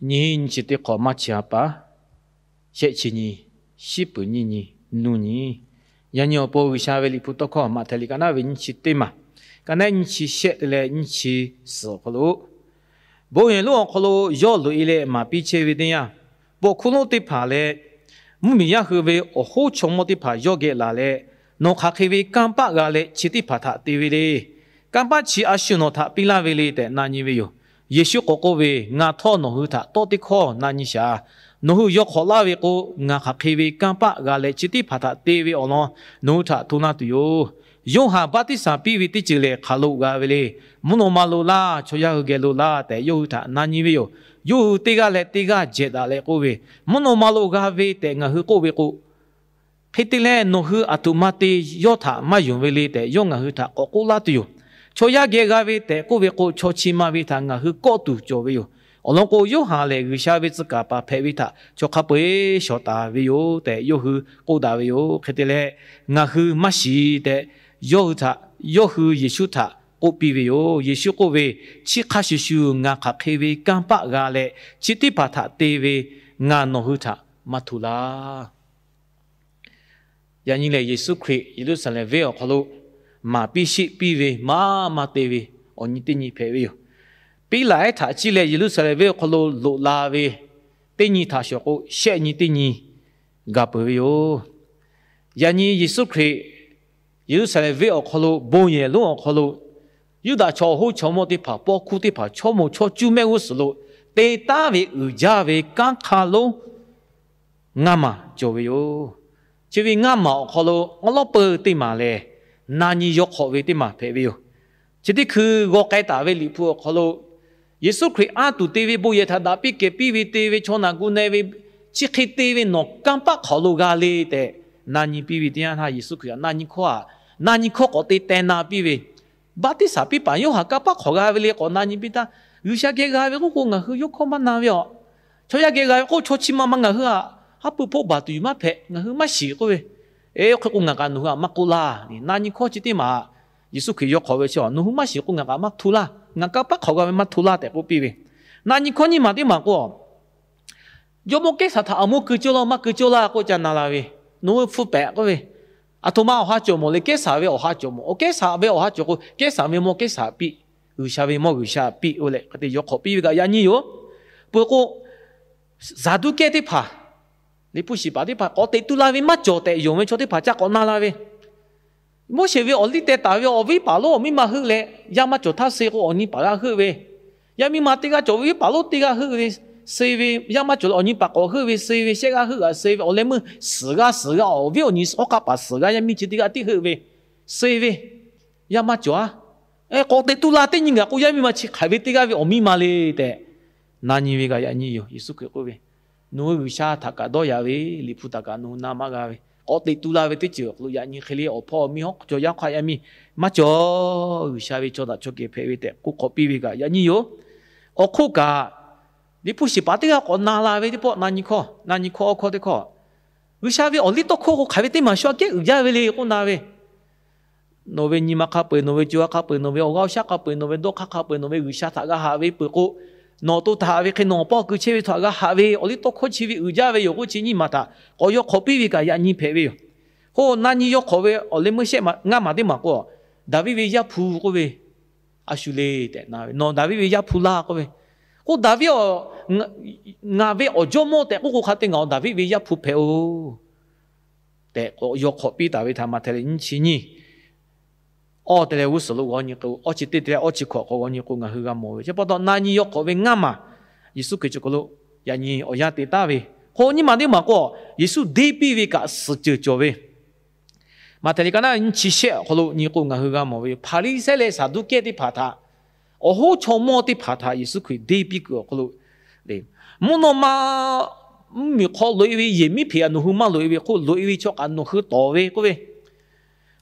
Nyiˇ nyi chi teˇ hk'awꞈ maˇ chi ha pa, shehˆ chi nyi, shiˉ puˍ nyiˇ nyi, nuˇ nyi. Yaꞈ nyi awˬ pon G'uiˬsha ve Liꞈ hpu tawˇ hkawˇ Maꞈhtehˍ liꞈ ka naˉ ve nyiˇ chi teˇ maˬ, ka naˉ nyiˇ chi shehˆ te leh nyiˇ chi suhˍ awˬ hk'aw lo, bon yehˬ lonˉ awˬ hk'aw lo yawˇ loꞈ-e leh maˍ piˇ chehˇ ve teˇ yanˇ, paw hkuˇ lonˉ teˇ hpaˍ leh mvuhˇmiˬ yaˇ hui ve awˬ hoˉ chaw mawˇ teˇ hpaˍ yawˇ geh laˬ leh, nawˬ hk'aˬ hk'e ve kanˇ paˆ g'a leh chi teˇ hpaˍ htaꞈ te ve le. Kanˇ paˆ chi a shu nawˬ htaꞈ piˇ laˇ ve le tehꞈ na nyi ve yoˬ. Yeˍsuˆ k'awꞈ k'oˆ ve, Ngaˬ htawˇ nawˬ hui htaꞈ tawˇ teˇ hkawˇ na nyi shaˍ. Nawˬ hui yawˇ hk'awꞈ laˇ ve k'o, ngaˬ hk'aˬ hk'e ve kanˇ paˆ g'a leh chi teˇ hpaˍ htaꞈ te ve awˬ lawn nawˬ hui htaꞈ hto laˇ tuˬ yoˬ. Yoˇhanˬ baˆtiˆsaˬ piˇ ve teˇ ceuˬ lehˬ hk'aˬ lo g'a ve le. Mvuhˇ naw ma lo laˇ, chaw yaˇ hui geh lo laˇ tehꞈ yawˇ hui htaꞈ na nyi ve yoˬ. Yawˇ hui teˇ g'aˇ leh teˇ g'aˇ jehˬ daꞈ leh k'oˆ ve, Mvuhˇ naw ma lo g'a ve tehꞈ ngaˬ hui k'oˆ ve k'o, hk'e te leh nawˬ hui aˬ htoꞈ ma te yawˇ htaꞈ maˇ yonˍ ve le tehꞈ yawˇ ngaˬ hui htaꞈ k'awꞈ k'oˆ laˇ tuˬ yoˬ. Chaw yaˇ geh g'a ve tehꞈ k'oˆ ve k'o, chaw chi ma ve htaꞈ ngaˬ hui kawˆ tuˬ cawˬ ve yoˬ. Awˬ lawn k'o, Yoˇhanˬ lehˬ G'uiˬsha ve tcuh kaˍ paˍ hpehꞈ ve htaꞈ chaw hk'a peu-eˬ shawˍ taˍ ve yoˬ tehꞈ yawˇ hui k'oˆ daꞈ ve yoˬ. Hk'e te leh, ngaˬ hui maˇ shiˍ tehꞈ yawˇ hui htaꞈ, yawˇ hui Yeˍsuˆ htaꞈ k'oˆ piˇ ve yoˬ. Yeˍsuˆ k'oˆ ve, Chi hk'a shuˍ shuˍ ngaˬ hk'aˬ hk'e ve kanˇ paˆ g'a leh chi teˇ hpaˍ htaꞈ te ve, ngaˬ nawˬ hui htaꞈ maˇ hto laˇ. Yaꞈ nyi lehˬ, Yeˍsuˆ Hkriꞈ Yeˍruˆsaˍlehnˍ venˇ awˬ hk'aw lo maˍ piˇ sheˆ piˇ ve maˇ maˇ te ve awˬ nyi teˇ nyi hpehꞈ ve yoˬ. Piˉlaꞈ ehˉ htaꞈ ciˇ leh Yeˍruˆsaˍlehnˍ venˇ awˬ hk'aw lo loꞈ la ve teˇ nyi htaꞈ shawˍ k'o, shehˆ nyi teˇ nyi gaˬ peuˬ ve yoˬ. Yaꞈ nyi Yeˍsuˆ Hkriꞈ Yeˍruˆsaˍlehnˍ venˇ awˬ hk'aw lo, bon yehˬ lonˉ awˬ hk'aw lo, Yuˇdaꞈ chaw awˬ hoˉ chaw mawˇ teˇ hpaˍ, paw hkuˇ teˇ hpaˍ, chaw moˍ chaw cuˇ mehˆ g'uˇ suhˍ lo te taˉ ve uiˍ jaˇ ve kanˉ hk'aˇ lonˉ ngaˇ maˬ cawˬ ve yoˬ. Chi ve ngaˇ maˬ awˬ hk'aw lo awˉ lawˉ peu teˇ maˬ lehˬ, na nyi yaw hk'awꞈ ve teˇ maˬ hpehꞈ ve yoˬ. Chi teˇ hkui g'aw k'ai taˍ ve Liꞈ hpu awˬ hk'aw lo, Yeˍsuˆ Hkriꞈ anˇ tuˬ te ve bon yehˬ htaꞈ daꞈ piˇ kehˬ piˇ ve te ve chaw naˬ gu na ve, chi hk'e te ve nawˬ kanˇ paˆ hk'aˬ lo g'a le tehꞈ na nyi piˇ ve teˇ yanˇ htaˇ, Yeˍsuˆ Hkriꞈ na nyi hkawˇ htaꞈ, na nyi hkawˇ k'awꞈ te teh na piˇ ve, Baˆtiˆsaˬ piˇ paˍ Yoˇhanˬ kanˇ paˆ hk'aˬ g'a ve le k'awꞈ na nyi piˇ htaˇ, G'uiˬsha geh g'a ve k'oˆ k'o ngaˬ hui yawˇ hkawˇ maˇ na ve aˬ. Chaw yaˇ geh g'a ve k'oˆ, chaw chi ma ma ngaˬ hui htaꞈ haˉ pui hpoˆ baˬ tuˬ yoˬ maˇ hpehꞈ, ngaˬ hui maˇ shiˍ k'oˆ ve. Eˬ, hk'e k'o ngaˬ kaꞈ nawˬ hui htaꞈ maˇ k'oˆ laˇ. Na nyi hkawˇ chi teˇ maˬ Yeˍsuˆ Hkriꞈ yaw hk'awꞈ ve chi, Nawˬ hui maˇ shiˍ k'o ngaˬ kaꞈ maˇ hto laˇ, ngaˬ kanˇ paˆ hk'aˬ g'a ve maˇ hto laˇ tehꞈ k'oˆ piˇ ve. Na nyi hkawˇ nyiˇ maˬ teˇ maˬ k'o, jawˇmawˇ Kehˉsaˍ htaꞈ aˬ mawˇ keu cawˇ laˇ maˇ keu cawˇ laˇ k'oˆ ca na la ve, nawˬ hui hpu pehꞈ k'oˆ ve, aˬ htoꞈ ma awˬ ha cawˬ mawˬ le, Kehˉsaˍ ve awˬ ha cawˬ mawˬ, awˬ Kehˉsaˍ ve awˬ ha cawˬ k'o Kehˉsaˍ ve mawˇ Kehˉsaˍ piˇ, G'uiˬsha ve mawˇ G'uiˬsha piˇ oˇ leh hk'e te yaw hk'awꞈ piˇ ve kaꞈ yaꞈ nyi yoˬ. Peuˬ k'o, Saˍduˆkehˇ teˇ hpaˍ, Liꞈ hpu shiˍ paˍ teˇ hpaˍ k'awꞈ teꞈ tu la ve maˇ cawˬ tehꞈ yonˍ ve chaw teˇ hpaˍ ca k'awꞈ na la ve, Moˉseˍ ve awˬ liˇ teh taˍ ve awˬ viˉ paˍ lonˉ awˬ miˇ ma heuˆ leh, yaˇ maˇ cawˬ htaˇ suh k'o awˬ nyi paˍ g'a heuˆ ve, yaˇ miˇ ma teˇ g'aˇ cawˬ ve viˉ paˍ lonˉ teˇ g'aˇ heuˆ ve, suh ve yaˇ maˇ cawˬ leh awˬ nyi paˍ k'awꞈ heuˆ ve, suh ve shehˆ g'aˇ heuˆ g'a suh ve awˬ leh meuˇ suhˍ g'aˇ suhˍ g'a awˬ viˉ awˬ nyi awˉ hk'aˇ paˍ suhˍ g'a yaˇ miˇ chi teˇ g'aˇ tiˉ heuˆ ve, suh ve yaˇ maˇ cawˬ-a. K'awꞈ teꞈ tu la teˇ nyi gaˬ k'o yaˇ miˇ ma chi hk'aiˬ ve teˇ g'aˇ ve awˬ miˇ ma le tehꞈ na nyi ve kaꞈ yaꞈ nyi yoˬ. Yeˍsuˆ Hkriꞈ k'oˆ ve, Nawˬ hui G'uiˬsha htaꞈ kaꞈ dawˇ yaꞈ ve, Liꞈ hpu htaꞈ kaꞈ nawˬ hui na maˇ g'a ve, k'awꞈ teꞈ tu la ve teˇ ceuˬ awˬ hk'aw lo yaꞈ nyi hk'e le awˬ hpawˇ awˬ miˇ hawˉ cawˬ yaˇ hk'aˇ yaˇ miˇ maˇ cawˬ. G'uiˬsha ve chaw daꞈ chaw kehˬ hpehꞈ ve tehꞈ k'oˆ hk'awꞈ piˇ ve kaꞈ yaꞈ nyi yoˬ. Awˬ hk'oˆ kaꞈ, Liꞈ hpu shiˍ paˍ teˇ g'aˇ k'awꞈ na la ve teˇ pawˆ na nyi hkawˇ, na nyi hkawˇ awˬ hkawˇ teˇ hkawˇ, G'uiˬsha ve awˬ liˇ tawˇ hkawˇ k'o hk'aiˬ ve teˇ maˬ shu aꞈ kehˉ uiˍ jaˇ ve le k'oˆ na ve, Nawˬ ve nyi ma hk'a peu-eˬ, nawˬ ve co ha hk'a peu-eˬ, nawˬ ve awˬ g'aˇ awˬ shaˉ hk'a peu-eˬ, nawˬ ve dawˇ hk'aˇ hk'a peu-eˬ, nawˬ ve G'uiˬsha htaꞈ g'a haꞈ ve peuˬ k'o, nawˬ to htaꞈ haꞈ ve hk'e nawˬ awˬ paˇ keu chehˇ ve htaꞈ g'a haꞈ ve awˬ liˇ tawˇ hkawˇ chi ve uiˍ jaˇ ve yoˬ k'oˆ chi nyiˇ maˬ htaꞈ k'awꞈ yaw hk'awꞈ piˇ ve kaꞈ yaꞈ nyi hpehꞈ ve yoˬ. K'o na nyi yaw hk'awꞈ ve awˬ leh meuˇ shehˆ ngaˇ maˬ teˇ maˬ k'o, Daˍviˆ ve Yaˇ hpu k'oˆ ve, a shu le tehꞈ na ve, Nawˬ Daˍviˆ ve Yaˇ hpu laˇ k'oˆ ve. K'o Daˍviˆ-oˬ, ngaˬ ve awˬ jawˇmawˇ tehꞈ k'oˆ k'o hk'a te ngaˬ awˬ Daˍviˆ ve Yaˇ hpu hpehꞈ-oˬ tehꞈ k'awꞈ yaw hk'awꞈ piˇ taˍ ve htaꞈ Maꞈhtehˍ lehˬ nyiˇ chi nyiˇ awˇ te leh g'uˇ suhˍ lo g'aw nyi k'o, awˇ chi teˇ te leh awˇ chi hkawꞈ k'awꞈ g'aw nyi k'o ngaˬ hui g'a mawˬ ve. Chi pa taw na nyi yaw hk'awꞈ ve ngaˇ maˬ Yeˍsuˆ Hkriꞈ cawˬ hk'aw lo yaꞈ nyi awˬ yanˇ te taˍ ve. K'o nyiˇ maˬ teˇ maˬ k'o, Yeˍsuˆ deˇ piˇ ve kaꞈ suhˍ ceuˬ cawˬ ve. Maꞈhtehˍ liꞈ ka naˉ nyiˇ chi shehˆ awˬ hk'aw lo nyi k'o ngaˬ hui g'a mawˬ ve, Hpaˍriˍsehˇ leh Saˍduˆkehˇ teˇ hpaˍ htaꞈ, awˬ hoˉ chaw mawˇ teˇ hpaˍ htaꞈ Yeˍsuˆ Hkriꞈ deˇ piˇ kuiˬ awˬ hk'aw lo, mvuhˇ naw ma mvuhˇmiˬ hk'aw loꞈ-e ve yehˬ miˉ hpeꞈ kaꞈ nawˬ hui maˇ loꞈ-e ve k'o, loꞈ-e ve chaw kaꞈ nawˬ hui tawˍ ve k'oˆ ve,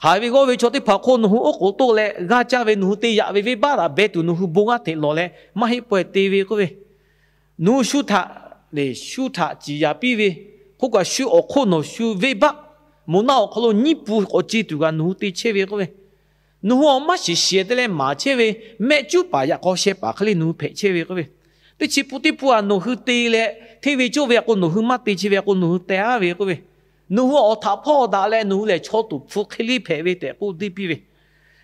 Haiˬ ve g'awˇ ve chaw teˇ hpaˍ hk'oˆ nawˬ hui oˉ k'oˍ toˆ leh g'aˇ caˇ ve, nawˬ hui te yaꞈ ve venˇbaˆ htaꞈ beh tuˬ nawˬ hui bon g'aˇ hteꞈ lawˬ leh maˇ heˆ pawehˇ te ve k'oˆ ve, nawˬ hui shu htaꞈ, shu htaꞈ ciˍ yaˍ piˇ ve, hk'oˆ kaꞈ shu awˬ hk'oˆ nawˬ shu venˇbaˆ, moˍ naˆ awˬ hk'aw lo nyiˇ pun k'awꞈ ce tuˬ kaꞈ nawˬ hui te chehˇ ve k'oˆ ve, nawˬ hui awˬ maˇ shiˍ shiˍ te leh maˍ chehˇ ve, mehˆ cuˉ paˍ yaꞈ k'aw sheh paˍ hk'e le nawˬ hui hpehꞈ chehˇ ve k'oˆ ve, Teˇ chi pun teˇ pun aꞈ nawˬ hui te leh hteˇ ve cawˇ ve aꞈ k'o, nawˬ hui maˇ te chi ve aꞈ k'o, nawˬ hui teh aˉ ve k'oˆ ve, nawˬ hui awˬ htaꞈ hpawˇ daꞈ leh nawˬ hui lehˬ chaw tuˍ hpfuh hk'e leˇ hpehꞈ ve tehꞈ k'oˆ deˇ piˇ ve.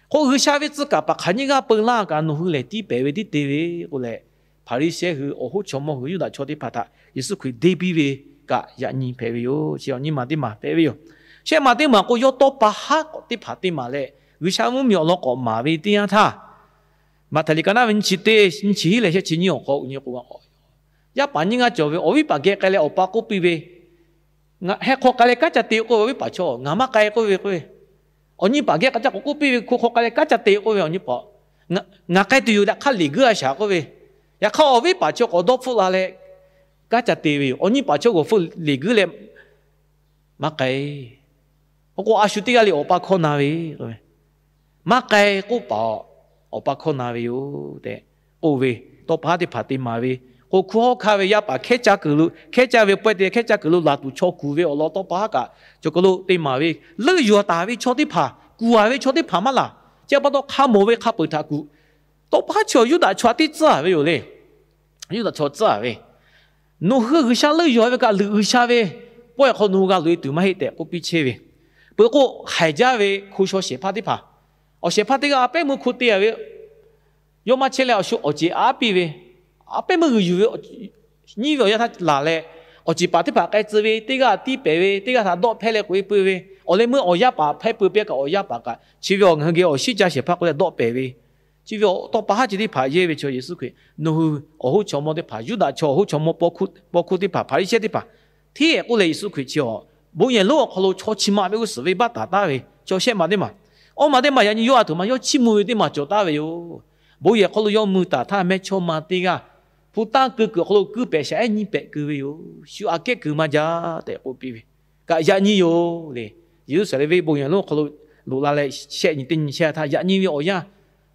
K'o G'uiˬsha ve tcuh kaˍ paˍ hk'aˬ nyiˇ g'aˇ peu laˇ kaꞈ nawˬ hui lehˬ tiˇ pehˍ ve tiˉ te ve k'oˆ leh, Hpaˍriˍsehˇ hui awˬ hoˉ chaw mawˇ hui Yuˇdaꞈ chaw teˇ hpaˍ htaꞈ Yeˍsuˆ Hkriꞈ deˇ piˇ ve kaꞈ yaꞈ nyi hpehꞈ ve yoˬ. Chi awˬ nyi ma teˇ maˬ hpehꞈ ve yoˬ. Shehˆ ma teˇ maˬ k'o, yawˇ tawˇ pa haˉ k'awꞈ teˇ hpaˍ te maˍ leh, G'uiˬsha mvuhˇmiˬ awˬ lawn k'awꞈ maˍ ve teˇ yanˇ htaˇ, Maꞈhtehˍ liꞈ ka naˉ ve nyiˇ chi teˇ, nyiˇ chi hiˉ leh shehˆ chi nyiˇ awˬ hk'aw nyi k'o, yaˇ paˍ nyiˇ g'aˇ cawˬ ve, awˬ viˉ paˍ geh k'ai leh awˬ pa k'oˆ piˇ ve, Heh hk'aw k'ai leh kanˉ ca te k'oˆ ve awˬ viˉ paˍ chaw, ngaˬ maˇ k'ai k'oˆ ve k'o, awˬ nyi paˍ geh k'ai ca k'awꞈ k'oˆ piˇ ve, Hko hk'aw k'ai leh kanˉ ca te k'oˆ ve awˬ nyi paˍ, Ngaˬ k'ai tuˬ yoˬ tehꞈ hk'a liꞈ guiˇ a shaˍ k'oˆ ve. Yaꞈ hk'aˇ awˬ viˉ paˍ chaw k'awꞈ dawˇ hpfuhˆ la leh kanˉ ca te ve yoˬ. Awˬ nyi paˍ chaw g'awˬ hpfuhˆ liꞈ guiˇ leh maˇ k'ai. K'o k'o, a shu teˇ g'aˇ le awˬ pa hkawˇ na ve, maˇ k'ai k'oˆ paˍ awˬ pa hkawˇ na ve yoˬ tehꞈ k'oˆ ve, tawˇ pa haˉ teˇ hpaˍ te maˍ ve. K'o, hkunˉ hawˉ hkanˇ ve yaˇ paˍ hkehˉ caˇ kuiˬ lo, hkehˉ caˇ ve pawehˇ te hkehˉ caˇ kuiˬ lo laˬ tuˬ chaw kuˬ ve awˬ lawn tawˇ pa haˉ kaꞈ cawˬ kaˬ lo te maˍ ve. Leuˆ yuˬ taˍ ve chaw teˇ hpaˍ, kuˬ a ve chaw teˇ hpaˍ maˇ laˬ. Chi pa taw hk'a mawˬ ve hk'a peuˬ htaꞈ kuˬ. Tawˇ pa haˉ chi awˬ Yuˇdaꞈ chaw teˇ tcuhˉ a ve yoˬ le. Yuˇdaꞈ chaw tcuhˉ a ve, Nawˬ hui G'uiˬsha leuˆ yuˬ ve kaꞈ luˬ G'uiˬsha ve pawehˇ hk'aw nawˬ hui g'a loꞈ e tuˬ maˇ heˆ tehꞈ k'oˆ piˇ chehˇ ve. Peuˬ k'o, haiˬ jaˇ ve hko shaw shehˍ hpaˇ teˇ hpaˍ, awˬ shehˍ hpaˇ teˇ g'aˇ a pehˉ meuˇ hko te a ve, yawˇ maˇ chehˇ leh awˬ shu awˬ ceˬ aˉ piˇ ve, a pehˉ meuˇ g'uiˬ yuˬ ve, nyiˇ ve awˬ yanˇ htaˇ laˬ leh, awˬ ceˬ paˍ teˇ hpaˍ k'ai tcuh ve, teˇ g'aˇ tiˇ pehˍ ve, teˇ g'aˇ htaꞈ dawˆ hpehˇ leh k'oꞈ e peuˬ ve, awˬ leh meuˇ awˬ yaˇ paˍ hpehˇ peuˬ piˇ kaꞈ awˬ yaˇ paˍ kaꞈ chi ve awˬ ngaˬ hui geh awˬ shinˉ ca shehˍ hpaˇ k'oˆ leh dawˆ pehˍ ve, chi ve tawˇ pa haˉ chi teˇ hpaˍ yehˇ ve chaw Yeˍsuˆ Hkriꞈ, Nawˬ hui awˬ hoˉ chaw mawˇ teˇ hpaˍ, Yuˇdaꞈ chaw awˬ hoˉ chaw mawˇ paw hkuˇ teˇ hpaˍ, Hpaˍriˍsehˇ teˇ hpaˍ hteˇ k'oˆ leh Yeˍsuˆ Hkriꞈ chi awˬ bon yehˬ lonˉ awˬ hk'aw lo chaw chi ma ve g'uˇ suhˍ venˇbaˆ taˍ taˍ ve chaw shehˆ ma teˇ maˬ, awˇ ma teˇ maˬ yaꞈ nyi yawˇ a htoꞈ ma yawˇ chiˇ mvuh ve teˇ maˬ cawˬ taˍ ve yoˬ. Bon yehˬ hk'aw lo yawˇ mui taˍ htaˇ mehˇchawˇma teˇ g'aˇ hpu tanˇ keu kuiˬ awˬ hk'aw lo keu pehˍ shaˍ ehˉ nyiˇ pehꞈ keu ve yoˬ. Shu aꞈ kehˉ keu maˇ jaˇ tehꞈ k'oˆ piˇ ve kaꞈ yaꞈ nyi yoˬ le. Yeˍruˆsaˍlehnˍ venˇ bon yehˬ lonˉ awˬ hk'aw lo loꞈ la leh shehˆ nyi teˇ nyi chehˇ htaˇ, yaꞈ nyi ve awˬ yanˇ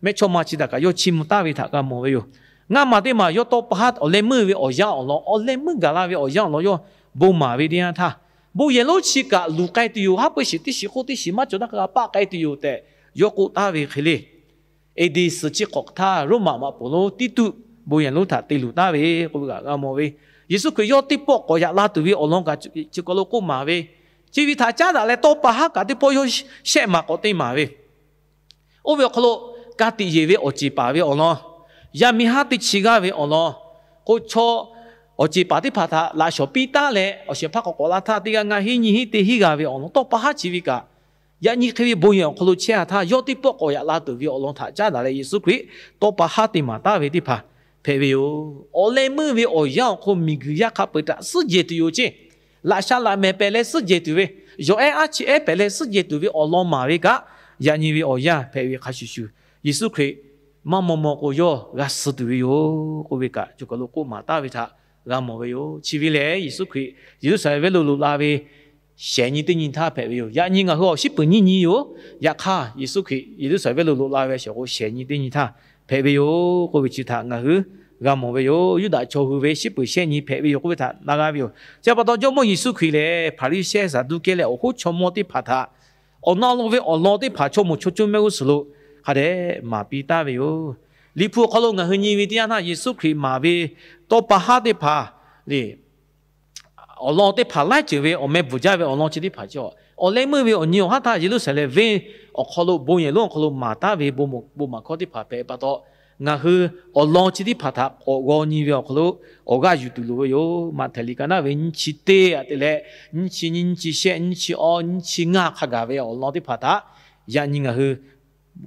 mehˇchawˇma chi htaꞈ kaꞈ yawˇ chiˇ mvuh taˍ ve htaꞈ g'a mawˬ ve yoˬ. Ngaˇ ma teˇ maˬ yawˇ tawˇ pa haˉ awˬ leh meuˇ ve awˬ yanˇ awˬ lawn, awˬ leh meuˇ gaˬ la ve awˬ yanˇ awˬ lawn yawˇ bon maˍ ve teˇ yanˇ htaˇ, bon yehˬ lonˉ chi kaꞈ luˬ k'ai tuˬ yoˬ. Haˉ pui shiˍ teˇ shiˍ hk'oˆ teˇ shiˍ maˇ cawˬ taˇ hk'a g'a paˆ k'ai tuˬ yoˬ tehꞈ yawˇ k'oˆ taˍ ve hk'e le. A D suhˍ chi hk'awꞈ htaˇ Roˉmaꞈ maꞈ poˍ lonˉ Tiˇtuˆ bon yehˬ lonˉ htaꞈ te luˬ taˍ ve k'oˆ ve kaꞈ g'a mawˬ ve. Yeˍsuˆ Hkriꞈ yawˇ teˇ pawˆ k'awꞈ yaꞈ la tuˬ ve awˬ lawn kaꞈ chi kaˬ lo k'oˆ maˍ ve, chi ve htaꞈ caˉ daꞈ leh tawˇ pa haˉ kaꞈ teˇ pawˆ yawˇ shehˆ maˬ k'awꞈ te maˍ ve. Oˇ ve awˬ hk'aw lo ka tiꞈ yeˬ ve awˬ ceˬ paˍ ve awˬ lawn, yaˇ miˇ haˉ teˇ chi g'aˇ ve awˬ lawn, k'o chaw awˬ ceˬ paˍ teˇ hpaˍ htaꞈ laꞈ shawˍ piˇ taˉ leh awˬ shehˍ hpaˇ k'awꞈ k'awꞈ la htaˇ teˇ g'aˇ ngaˇ hinˉ nyiˇ hinˉ teˇ hinˉ g'a ve awˬ lawn tawˇ pa haˉ chi ve kaꞈ, yaꞈ nyi hk'e ve bon yehˬ awˬ hk'aw lo chehˇ a htaˇ yawˇ teˇ pawˆ k'awꞈ yaꞈ la tuˬ ve awˬ lawn htaꞈ caˉ daꞈ leh Yeˍsuˆ Hkriꞈ tawˇ pa haˉ te maˍ taˍ ve teˇ hpaˍ hpehꞈ ve yoˬ. Awˬ leh meuˇ ve awˬ yanˇ awˬ hk'aw miˬguiˬ yaˇ hk'a peu-eˬ htaꞈ suhˉ jehˬ tuˬ yoˬ ceˇ. Laꞈ sha laꞈ mehˍ pehˍ leh suhˉ jehˬ tuˬ ve, yawˬ ehˉ aˉ chi ehˉ pehˍ leh suhˉ jehˬ tuˬ ve awˬ lawn maˍ ve kaꞈ, yaꞈ nyi ve awˬ yanˇ hpehꞈ ve hk'a shuˍ shuˍ, Yeˍsuˆ Hkriꞈ maˇ maw maw k'o yawˇ g'a suh tuˬ ve yoˬ k'oˆ ve kaꞈ, cawˬ kaˬ lo k'oˆ maˍ taˍ ve htaꞈ g'a mawˬ ve yoˬ. Chi ve lehˬ, Yeˍsuˆ Hkriꞈ Yeˍruˆsaˍlehnˍ venˇ lo loꞈ la ve shehˍ nyi teˇ nyi htaˇ hpehꞈ ve yoˬ. Yaꞈ nyi ngaˬ hui awˬ shiˉ peuˬ nyiˇ nyi yoˬ. Yaꞈ hk'aˇ, Yeˍsuˆ Hkriꞈ Yeˍruˆsaˍlehnˍ venˇ lo loꞈ la ve shehˍ k'o shehˍ nyi teˇ nyi htaˇ hpehꞈ ve yoˬ k'oˆ ve chi htaꞈ ngaˬ hui g'a mawˬ ve yoˬ. Yuˇdaꞈ chaw hui ve shiˉ peuˬ shehˆ nyi hpehꞈ ve yoˬ k'oˆ ve htaꞈ na g'a ve yoˬ. Chi pa taw, Jawˇmawˇ Yeˍsuˆ Hkriꞈ lehˬ, Hpaˍriˍsehˇ, Saˍduˆkehˇ leh awˬ hoˉ chaw mawˇ teˇ hpaˍ htaꞈ awˬ na lo ve awˬ lawn teˇ hpaˍ chaw moˍ chaw cawˇ mehˆ g'uˇ suhˍ lo hk'a dehꞈ maˍ piˇ taˍ ve yoˬ. Liꞈ hpu awˬ hk'aw lo ngaˬ hui nyi ve teˇ yanˇ htaˇ, Yeˍsuˆ Hkriꞈ maˍ ve tawˇ pa haˉ teˇ hpaˍ le, awˬ lawn teˇ hpaˍ laiˉ ceuˬ ve awˬ meh bvuhˬ jaˇ ve awˬ lawn chi teˇ hpaˍ chi, awˬ leh meuˇ ve awˬ nyi awˬ haˉ htaˇ Yeˍruˆsaˍlehnˍ venˇ awˬ hk'aw lo bon yehˬ lonˉ awˬ hk'aw lo maˍ taˍ ve bon maˍ hkawˇ teˇ hpaˍ hpehꞈ pa taw, ngaˬ hui awˬ lawn chi teˇ hpaˍ htaꞈ k'awꞈ g'aw nyi ve awˬ hk'aw lo awˬ g'aˇ yuˬ tuˬ loˍ ve yoˬ. Maꞈhtehˍ liꞈ ka naˉ ve nyiˇ chi teˇ aꞈ te leh, nyiˇ chi nyiˇ, nyiˇ chi shehˆ, nyiˇ chi awˇ, nyiˇ chi ngaˇ hk'a gaˬ ve awˬ lawn teˇ hpaˍ htaꞈ yaꞈ nyi ngaˬ hui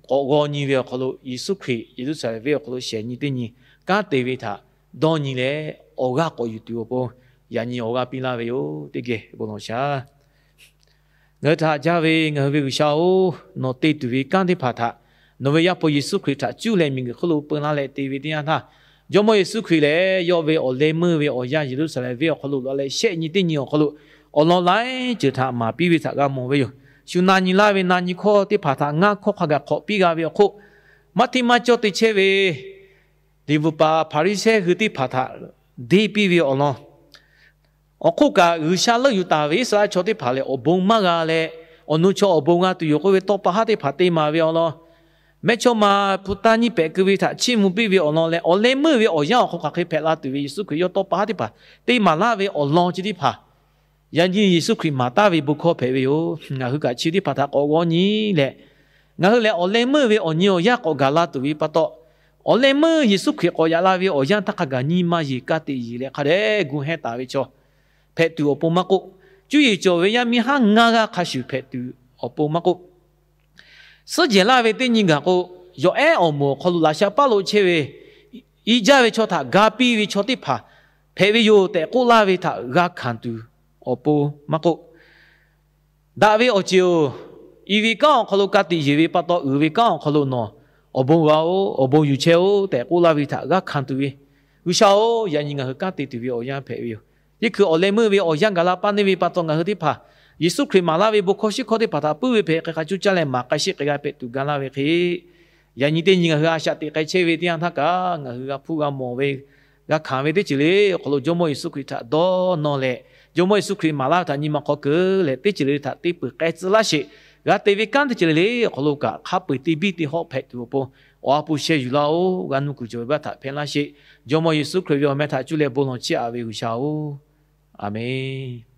k'awꞈ g'aw nyi ve awˬ hk'aw lo, Yeˍsuˆ Hkriꞈ Yeˍruˆsaˍlehnˍ venˇ awˬ hk'aw lo shehˍ nyi teˇ nyi kanˉ te ve htaꞈ dawˇ nyi leh, awˬ g'aˇ k'awꞈ yuˬ tuˬ awˬ pon yaꞈ nyi awˬ g'aˇ piˇ laˇ ve yoˬ. Teˇ geh bon lawˬ shaˍ. Ngaˬ hui htaꞈ haꞈ jaˇ ve ngaˬ hui ve G'uiˬsha-oˬ, nawˬ te tuˬ ve kanˉ teˇ hpaˍ htaꞈ nawˬ ve Yaˇ hpu Yeˍsuˆ Hkriꞈ htaꞈ cuˇ leh miˬguiˬ hk'oˆ lo peu laˇ leh te ve teˇ yanˇ htaˇ, Jawˇmawˇ Yeˍsuˆ Hkriꞈ lehˬ, yawˇ ve awˬ leh meuˇ ve awˬ yanˇ Yeˍruˆsaˍlehnˍ venˇ awˬ hk'aw lo laꞈ leh shehˆ nyi teˇ nyi awˬ hk'aw lo awˬ lawn laiˉ ceuˬ htaꞈ maˍ piˇ ve htaꞈ g'a mawˬ ve yoˬ. Shu na nyi laˇ ve na nyi hkawˇ teˇ hpaˍ htaꞈ ngaˇ hkawˇ hk'a gaˬ hk'awꞈ piˇ g'a ve awˬ hk'oˆ, maˇ hteˇ maˇ cawˇ te chehˇ ve liꞈ bvuhꞈ paˍ Hpaˍriˍsehˇ hui teˇ hpaˍ htaꞈ deˇ piˇ ve awˬ lawn awˬ hk'oˆ kaꞈ, G'uiˬsha leuˆ yuˬ taˍ ve Iˉsaˍreˍlaˆ chaw teˇ hpaˍ lehˬ, awˬ bon maˇ g'a leh, awˬ nu chaw awˬ bon g'a tuˬ yoˬ k'oˆ ve tawˇ pa haˉ teˇ hpaˍ te maˍ ve awˬ lawn, mehˇchawˇma hpu taˇ nyiˇ pehꞈ keu ve htaꞈ chiˇ mvuh piˇ ve awˬ lawn leh, awˬ leh meuˇ ve awˬ yanˇ awˬ hk'aw hk'aˬ hk'e hpehꞈ la tuˬ ve Yeˍsuˆ Hkriꞈ yawˇ tawˇ pa haˉ teˇ hpaˍ te maˍ laˇ ve awˬ lawn chi teˇ hpaˍ, yaꞈ nyi Yeˍsuˆ Hkriꞈ maˍ taˍ ve bon hkawˇ hpehꞈ ve yoˬ. Ngaˬ hui kaꞈ chi teˇ hpaˍ htaꞈ k'awꞈ g'awˇ nyi leh, ngaˬ hui lehˬ awˬ leh meuˇ ve awˬ nyi awˬ yanˇ k'awꞈ gaˬ la tuˬ ve pa taw, awˬ leh meuˇ Yeˍsuˆ Hkriꞈ k'awꞈ yaꞈ la ve awˬ yanˇ htaˇ hk'a gaˬ nyi ma yeˬ ka tiꞈ yeˬ leh hk'a dehꞈ gu hehnˇ taˍ ve chaw hpehꞈ tuˬ awˬ pon maˇ k'oˆ, cuˇ yiˍ cawˬ ve yaˇ miˇ haˉ ngaˇ g'aˇ hk'a shuˍ hpehꞈ tuˬ awˬ pon maˇ k'oˆ, suhˉ jehˬ laˇ ve teˇ nyi gaˬ k'o, yawˬ ehˉ awˬ moˍ awˬ hk'aw lo laꞈ sha paˉ lo chehˇ ve, i jaˇ ve chaw htaꞈ ga piˇ ve chaw teˇ hpaˍ hpehꞈ ve yoˬ tehꞈ k'oˆ laˇ ve htaꞈ g'a hkanˍ tuˬ awˬ pon maˇ k'oˆ, daꞈ ve awˬ ceˬ-oˬ, i ve kanˉ awˬ hk'aw lo ka tiꞈ yeˬ ve pa taw, uiˍ ve kanˉ awˬ hk'aw lo nawˬ awˬ bon g'a-oˬ, awˬ bon yuˬ chehˇ-oˬ tehꞈ k'oˆ laˇ ve htaꞈ g'a hkanˍ tuˬ ve, G'uiˬsha-oˬ, yaꞈ nyi ngaˬ hui kanˉ te tuˬ ve awˬ yanˇ hpehꞈ ve yoˬ. Teˇ hkui awˬ leh meuˇ ve awˬ yanˇ gaˬ la paˇ neˇ ve pa taw, ngaˬ hui teˇ hpaˍ Yeˍsuˆ Hkriꞈ maˍ laˇ ve bon hkawˇ shiˉ hkawˇ teˇ hpaˍ htaꞈ puiˉ ve hpehꞈ hk'e hk'a coˇ caˇ leh maˍ k'ai sheˆ k'ai g'a hpehꞈ tuˬ ga laˇ ve hk'e, yaꞈ nyi teˇ nyi ngaˬ hui a shaꞈ teꞈ k'ai chehˇ ve teˇ yanˇ htaˇ kaꞈ, ngaˬ hui g'a hpuˇ g'a mawˬ ve, g'a hkanˍ ve teˇ ceuˬ le awˬ hk'aw lo Jawˇmawˇ Yeˍsuˆ Hkriꞈ htaꞈ dawˇ nawˇ leh, Jawˇmawˇ Yeˍsuˆ Hkriꞈ maˍ laˇ ve htaꞈ nyi ma hk'aw keunˍ leh, teˇ ceuˬ le le htaꞈ te peuˬ k'ai tcuh laˇ sheˍ. G'a te ve kanˉ teˇ ceuˬ le le awˬ hk'aw lo kaꞈ hk'a peu-eˬ te biˇ te hawˆ hpehꞈ tuˬ awˬ pon, awˬ ha hpu sheh yuˬ laˇ-oˬ. G'a nuˇ kuiˬ cawˬ ve baˆ htaꞈ hpehˇ laˇ sheˍ. Jawˇmawˇ Yeˍsuˆ Hkriꞈ ve awˬ meh htaꞈ cuˇ leh bon lawˬ chiˇ aꞈ ve G'uiˬsha-oˬ, Aˍmenˍ.